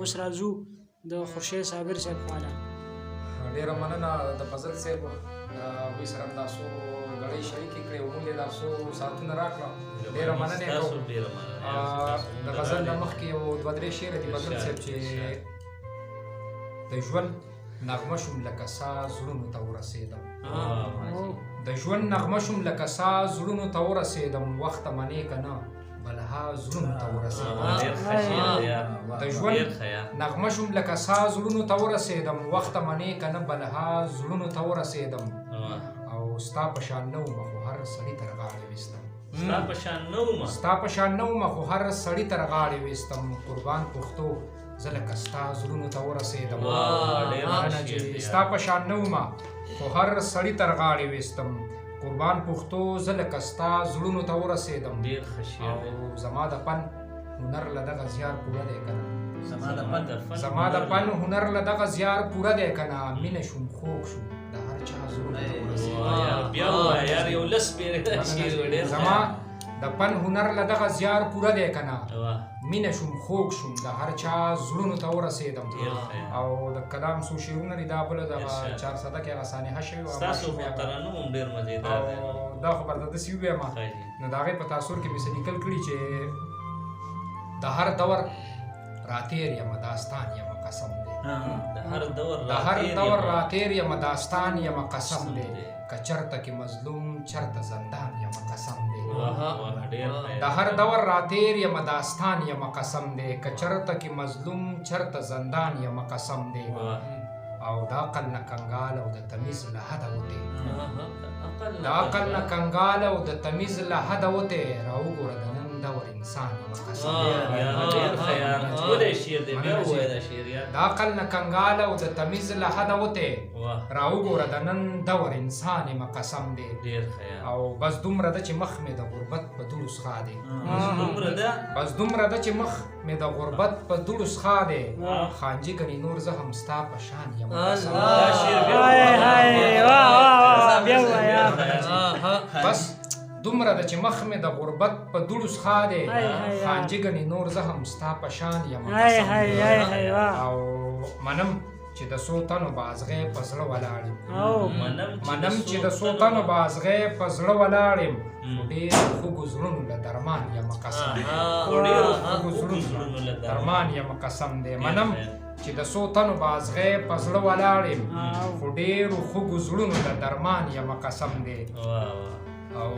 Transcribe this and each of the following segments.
اوس راځو د خورشید صابر صاحب خواله. ډېره مننه د فضل صاحب، هغوی سره دا څو ګړۍ شریکې کړې او موږ یې دا څو ساعتونه راکړه. ډېره مننه یې کوو. د غزل له مخکې یو دوه درې شعره دي فضل صاحب، چې د ژوند نغمه شوم لکه سا زړونو ته ورسېدم، د ژوند نغمه شوم لکه سا زړونو ته ورسېدم، وخته منې که نه بلها زړونو ته ورسېدم. د ژوند نغمه شوم لکه سا زړونو ته ورسېدم، وخته منې که نه بلها زړونو ته ورسېدم، او ستا په شان نه ومه خو هر سړي تر غاړې ویستم، ستا په شان نه ومه، ستا په شان نه ومه خو هر سړي تر غاړې ویستم، قربان پښتو زه لکه ستا زړونو ته ورسېدم. ستا په شان نه ومه خو هر سړي تر غاړې ویستم، قربان پښتو زه لکه ستا زړونو ته ورسېدم. او زما د فن هنر له دغه زیار پوره دی که نه، زما د فن هنر له دغه زیار پوره دی که نه، مینه شوم خوږ شوم د هر چا زړونو ته ورسېدم. زما د فن هنر له دغه زیار پوره دی که نه، مینه شوم خوږ شوم د هر چا زړونو ته ورسېدم. او د کلام څو شعرونه دي، دا بله دغه چارسده کې هغه سانحه شوې وه، ستاسو خو ترنم هم ډېر مزېدار دی، دا خو به درته داسې ووایم، نو د هغې په تاثر کې مې څه لیکل کړي چې د هر دور راتېر یمه داستان یمه قسم دی، د هر دور راتېر یمه داستان یمه قسم دی، که چرته کې مظلوم چرته زندان یمه قسم دی، د هر دور راتېر یمه داستان یمه قسم دی، که چرته کې مظلوم چرته زندان یمه قسم دی، او د عقل نه کنګال او د تمیز له حده وتی، د عقل نه کنګال او د تمیز له حده وتی، راوګوره د نن دور انسان یمه قسم دی. د عقل نه کنګال او د تمیز له حده وتی، راوګوره د نن دور انسان یمه قسم دی. او بس دومره ده چې مخ مې د غربت په دوړو څښا دی، بس دومره ده چې مخ مې د غربت په دوړو څښا دی، خانجي ګنې نور زه هم ستا په شان یم قسم. بس دومره ده چې مخ مې د غربت په دوړو څښا دی، خانجي ګنې نور زه هم ستا په شان یم قسم. او منم چې د څو تنو بازغی په زړه ولاړ یم، منم چې د څو تنو بازغی په زړه ولاړ یم، خو ډېرو خوږو زړونو له درمان یمه قسم دی، خو ډېرو خوږو زړونو له درمان یمه قسم دی، منم چې د څو تنو بازغی په زړه ولاړ یم، خو ډېرو خوږو زړونو له درمان یمه قسم دی. او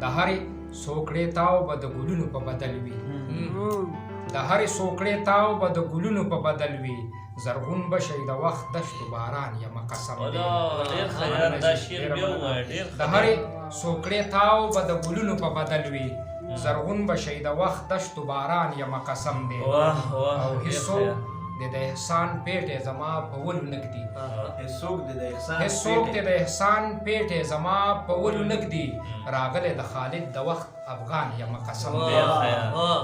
د هرې څوکړې تاو به د ګلونو په بدل وي، د هرې څوکړې تاو به د ګلونو په بدل وي، زرغون به شي د وخت دشت و باران یمه قسم دی. د هرې څوکړې تاو به د ګلونو په بدل وي، زرغون به شي د وخت دشت و باران یمه قسم دی. او هیڅوک دې د احسان پیټی زما په ولو نږدي، هیڅوک دې د احسان پیټی زما په ولو نږدي، راغلی د خالد د وخت افغان یمه قسم دی.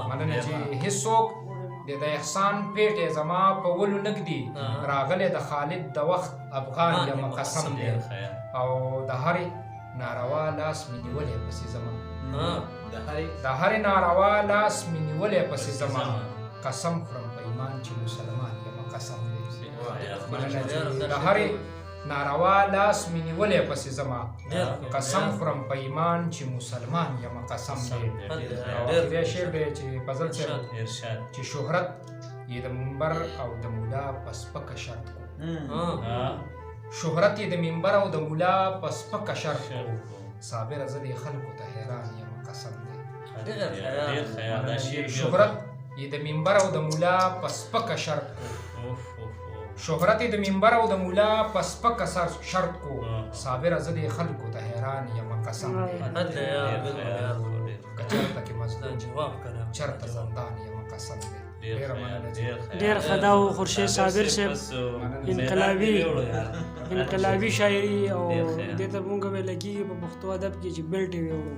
مننه چې هیڅوک دې د احسان پیټی زما په ولو نږدي، راغلی د خالد د وخت افغان یمه قسم دی. او د هرې ناروا لاس مې نیولی پسې زما، د هرې ناروا لاس مې نیولی پسې زما، قسم خورم په ایمان چې مسلمان یمه قسم دی. د هرې ناروا لاس مې نیولی پسې زما، قسم خورم په ایمان چې مسلمان یمه قسم دی. او اخري شعر دی چې فضل صاحب چې شهرت یې د منبر او د مولا په سپکه شرط کو، شهرت یې د منبر او د مولا په سپکه شرط کو، صابره زه دې خلکو ته حیران یمه قسم دی. شهرت یې د منبر او د مولا په سپکه شرط کو، شهرت یې د منبر او د مولا په سپکه شرط کو، صابره زه دې خلکو ته حیران یمه قسم دی. که چېرته کې مظلوم چېرته زندان یمه قسم دی. ډېر ښه دا و خورشید صابر صاحب، انقلابي شاعري، او دې ته مونږ ویل کېږي په پښتو ادب کې چې بېلټ یې ویوړو.